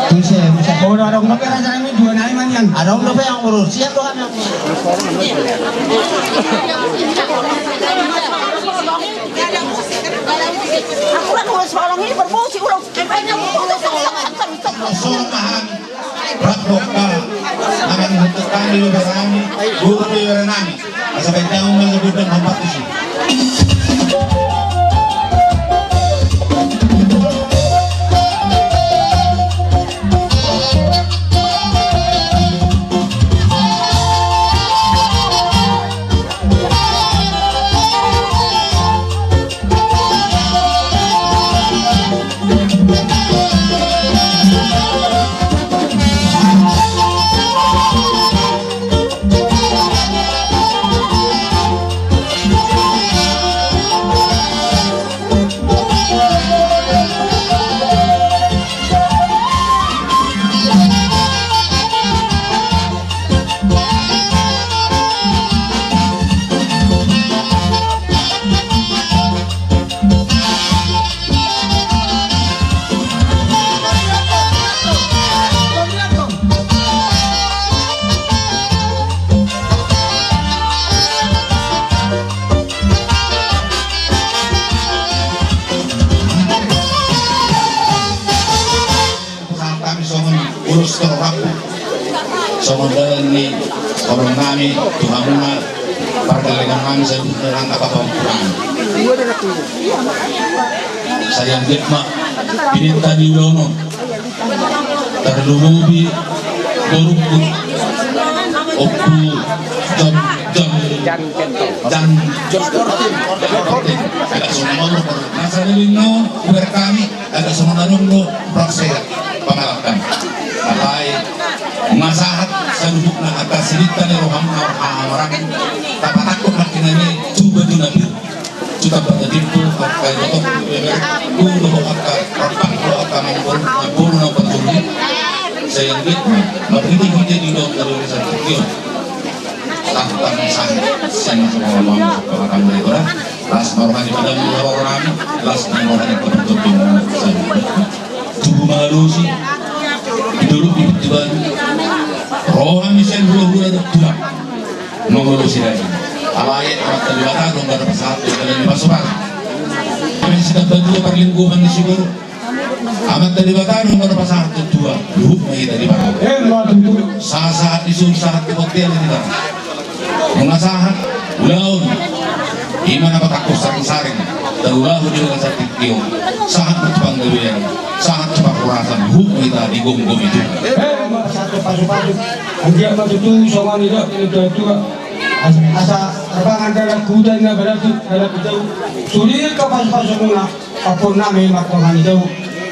tu se, bisa. Oh, adong dope raja nami, dua nai manian. Adong dope yang urus, siap doang yang urus. Aku kan urus orang ini berfungsi ulang. Rap bokka, mangan hutang di bebere nami, guru di bebere nami. Asa baen damang ma gondang hombar tusi. Songon dalan ni holong nami tu hamuna, pargellengan nami, sai hutang angka pahompu nami. Sai anggiat ma pinangido ni ulaon on, tarlumobi borungku, Ompu Jon, Jon, Jan, Jon Porting. Agak songon on do, na saleleng on, uber kami, agak songon on do, proksehat, pangalangkan. Alai, nunga sahat saluhutna angka sininta ni rohamuna, roha hamaranggi, tapatangkok nangkiningan i tu batu na pir. Tu tamba na timbo, angka itotok, tu dohot angka rempang, dohot angka namboru, namboru na parjolo i. Sai anggiat ma marhitehite di dohot na dohot santikion. Tangtang sahat, sian na so mangalaman, so pangalaman, las ma roha ni padamu, las ma roha ni padamu. Tubu ma alus i, di dolok di Pintu Baru, ro hami sian hulahula dohot tulang. Molo siragi. Alai Amanta Debata do na pasahat tu hami pasu-pasu. Hami sitambatua parlinggoman ni siboru. Amanta Debata do na pasahat tu tua. Luhut ma hita di parau. Sahat-sahat ni son, sahat tu bontean hita. Nunga sahat ulaon. Ima na patangkok saring-saring. Taulahon di bagasan tingki on. Sahat tu panggabean. Sahat tu parhorasan. Luhut ma hita di gomgom i. Sahat tu pasu-pasu. Anggiat ma tutu songon nidok ni tua-tua. Asa, asa tarpangan dalan tu huta, na baratik dalan tu jabu. Sude angka pasu-pasumuna, pampuonnami martonga ni jabu.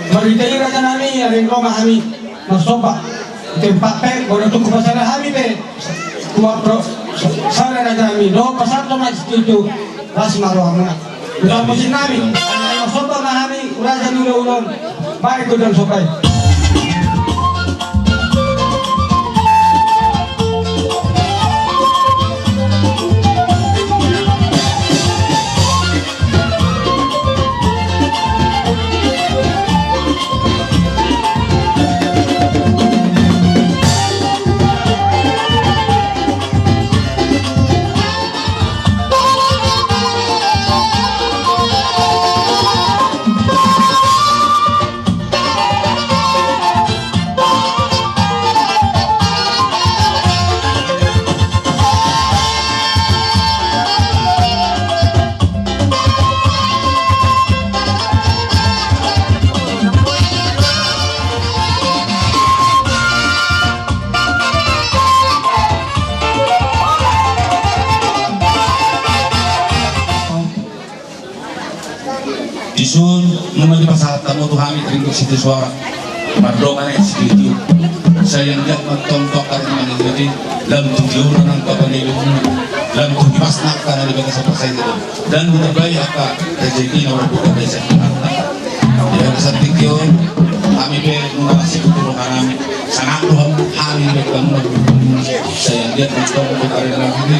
Marhite i rajanami, aring ro ma hami marsomba. Tempat pe, molo tung hupasada hami pe. Kuat ro, sada rajanami, dohot pasahat ma situ, las ma rohamuna. Ulang musim nami, anak marsomba ma hami, raja ni ulaon on. Mari gondang somba i. Dison, nunga dipasahat hamu tu hami ringgit sitio suara. Mardongan i sitio. Sai anggiat ma tong tokar ni mangihuti, lam tu tiur nang kapan ilmu, lam tu hibas nang kanan di bagasan parsahit itu. Dan ditambai angka rezeki na berbuka desa. Di bagasan tingki on, hami pe nunga sikutu rohanami. Sangat do hami, hami baen hamu. Sai anggiat ma tong tu karejo nami,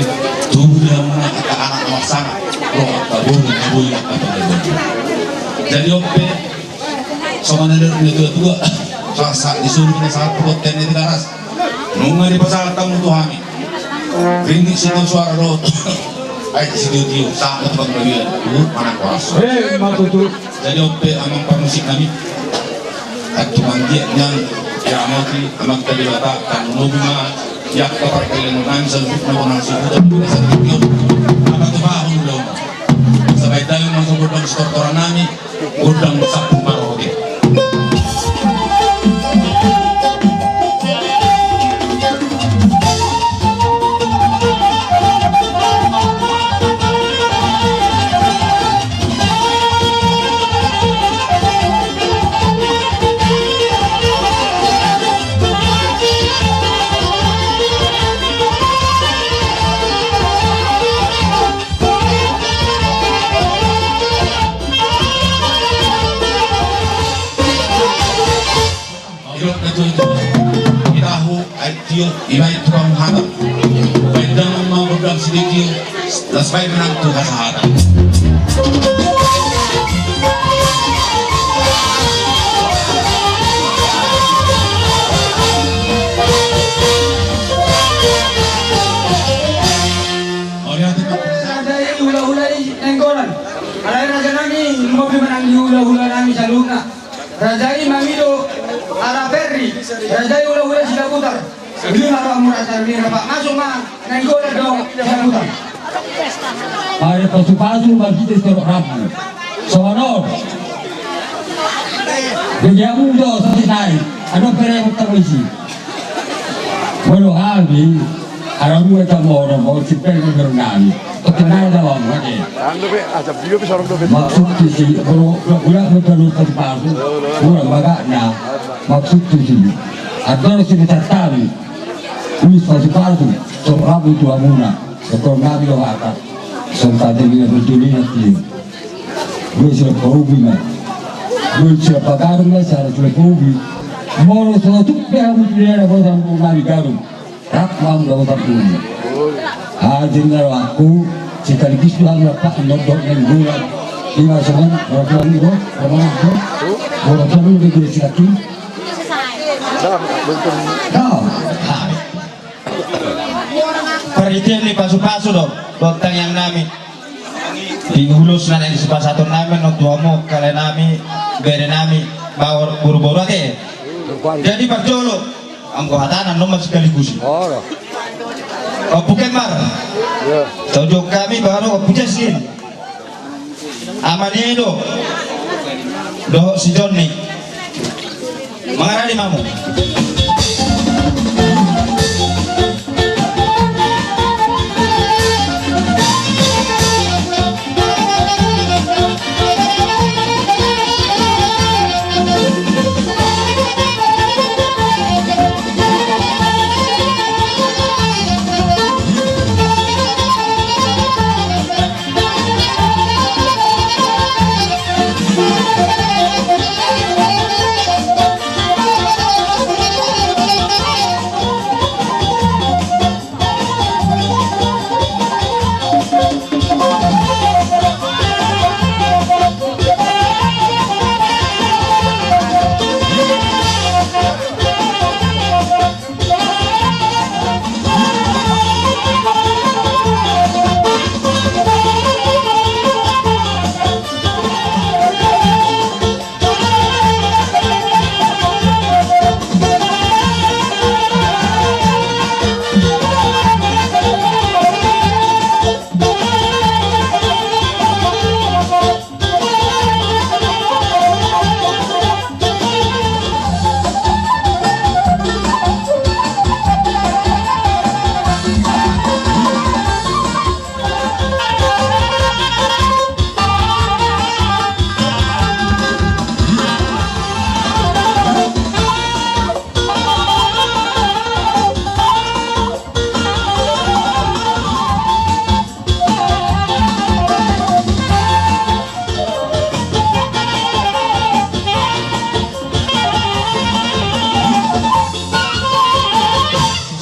tubu di hamu angka anak na marsangap, ro angka boru na boi angka panggabean. Jadi on pe, songon na nidok ni tua-tua, sahat-sahat ni solu, sahat tu bontean ni Tigaras. Nunga dipasahat hamu tu hami ringgit sitio suara dohot aek sitio-tio, sahat tu panggabean. Luhut ma nang horas. Eh, ma tutu. Jadi on pe amang parmusik nami. Antu manggiat nian diramoti Amanta Debata, tarlumobi ma di angka pargellengon nami saluhutna, bona saluhutna di bagasan tingki on. Patupahon ulaon. Sabaen damang ma gondang sitortoran nami, gondang sampung maroti. Didok na tuatua, i tahu aek tio, i baen tu panguhatan. Baen damang ma gondang sitio-tio, laos baen ma nang tu hasahatan. Raja i hulahula i Nainggolan. Alai raja nami, lumobi ma nang di hulahula nami saluhutna. Raja i Mangido Araperri, raja i hulahula Sidabutar. Lima roha murah sari lima, Pak. Masuk, Mang. Nanggo na do, sambutan. Ai pasu-pasu marhite sitorop rambu. Songon on. Jadi aku do sasi nai. Ado pere hutang isi. Molo hami. Ada dua tamu orang mau cipel di rumah kami. Perkenalan dalam, oke. Anu be, aja bio bisa orang do be. Maksud tu si, bro, bro, bro, bro, pasu-pasu. Kurang bagakna. Maksud tu si. Ada sini tatami. Uis pasu-pasu, so rabu tu hamuna, so kor nami do hata, so tadi dia berjuli nanti. Gue sudah paubi ma. Gue sudah pagarung ma, sudah paubi. Molo so tuk pe hamu tu dia, gue sama nami garung. Rap mau dah otak dulu. Hadir ngal aku, sekaligus tu hamu rapat, nodok nang bulan. Lima songon, orang tua ni, orang tua ni, orang tua ni, orang tua ni, orang tua ni. Dah, hai. Parhitean ni pasu-pasu do, dohot tangiang nami. Di ulos na naeng sipasahaton nami, nang tu hamu, kalai nami, bere nami, baor, boru-boru ate. Jadi parjolo, anggo hatana, noma sekaligus. Ompu Kembar. Taujung hami, baru Ompu Jaskin. Ama ni Edo dohot si Jonni. Mangaradi ma hamu.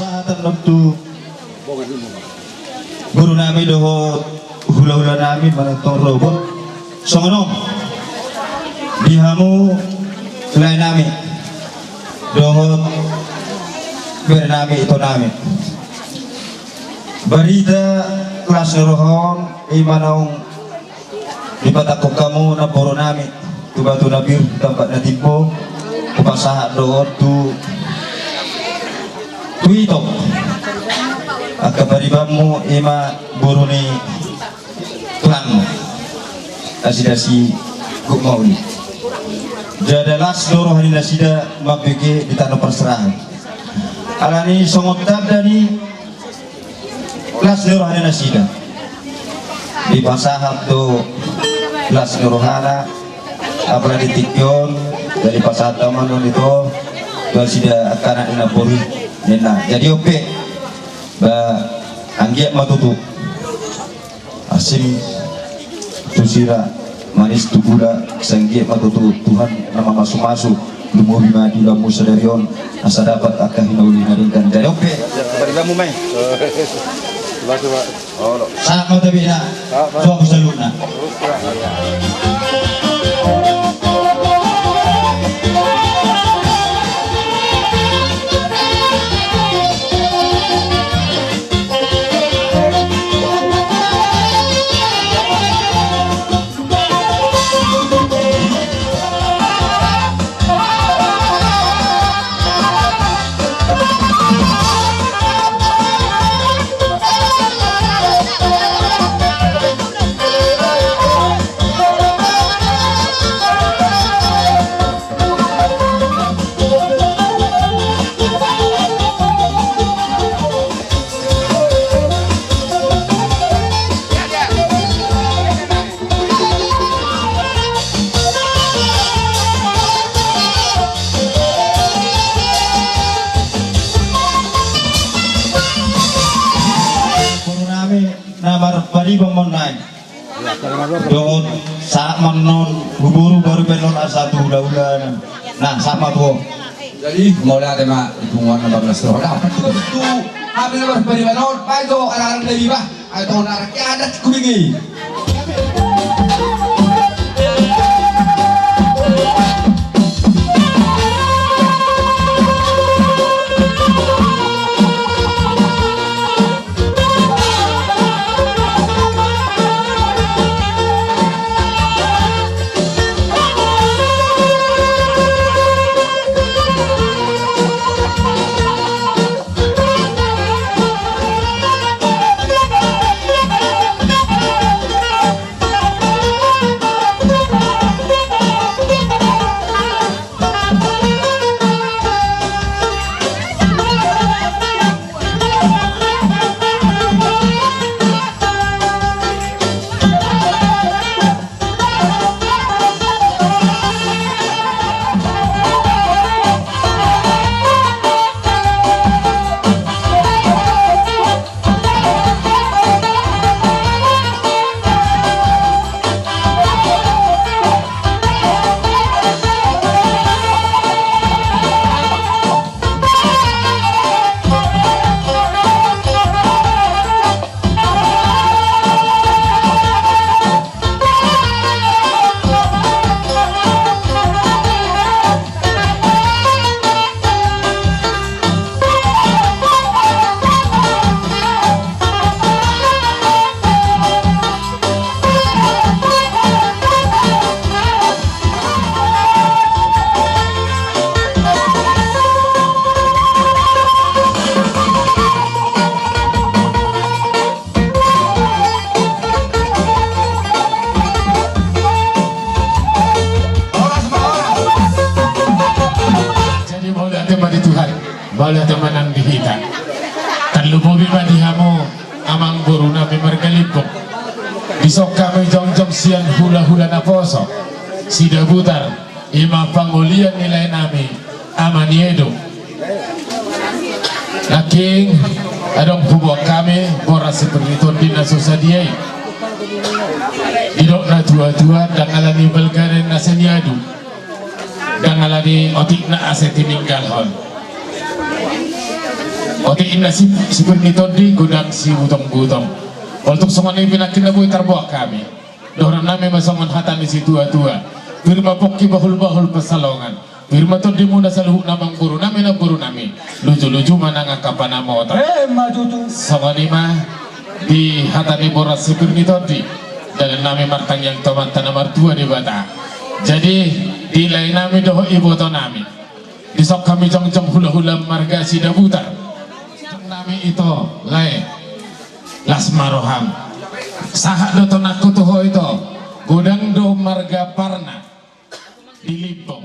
Sahatan nontu boru nami dohot hula-hula nami manang tong robot. Songon on di hamu lae nami dohot bere nami, ito nami. Barita las ni roha on i ma naung dipatangkok hamu namboru nami tu batu na pir, tu tampak na timbo, hupasahat do on tu, tu ito. Angka paribanmu i ma boru ni tulang nasida si Guk Mauli. Jala las do roha ni nasida mambege di tano parserahan. Alani songon tanda ni las ni roha ni nasida. Dipasahat do las ni rohana, apala di tingki on, jadi pasahat ma on ito, tu nasida angka anak ni namboru i, ninna. Jadi on pe, ba, anggiat ma tutu. Asin tu sira, manis tu gula, sai anggiat ma tutu Tuhan na mamasu-masu, lumobi ma di ulaonmu sadari on, asa dapat angka hinauli na denggan. Jadi on pe. Sahat ma tabena. Sahat ma. Suang saluhutna. Dohot sahat ma annon boru, boru pe annon asa tu hulahula. Nah, sahat ma tu ho. Jadi mauliate ma di punguan na babelas tu ho. Nah, tu hami na marpariban on, baen jo anak-anak na liba. Ai tong na rake adat kubingi. Jadi mauliate ma di Tuhan, mauliate ma nang di hita. Tarlumobi ma di hamu amangboru nami marga Limbong. Dison hami jongjong sian hulahula naposo Sidabutar, i ma pangolian ni lae nami Ama ni Edo. Nangkin adong huboan hami boras sipir ni tondi na so sadia i. Didok natuatua, ndang ala ni balgana na sai niadu, ndang ala ni otikna asa tininggalhon. Otik inna si, sipir ni tondi, godang sibutongbutong. Molo tung songon i pe nangkin na boi tarboan hami. Dohonon nami ma songon hata ni situatua: Pir ma pongki, bahulbahul pansalongan. Pir ma tondimuna saluhutna, amangboru nami, namboru nami. Lujuluju ma nang angka panamota. Emma tutu. Songon i ma di hata ni boras sipir ni tondi, dalan nami martangiang tu Amanta na martua Debata. Jadi di lae nami dohot iboto nami, dison hami jongjong hulahula marga Sidabutar. Nami ito lae, las ma roham. Sahat do tonangku tu ho ito, godang do marga Parna di Limbong.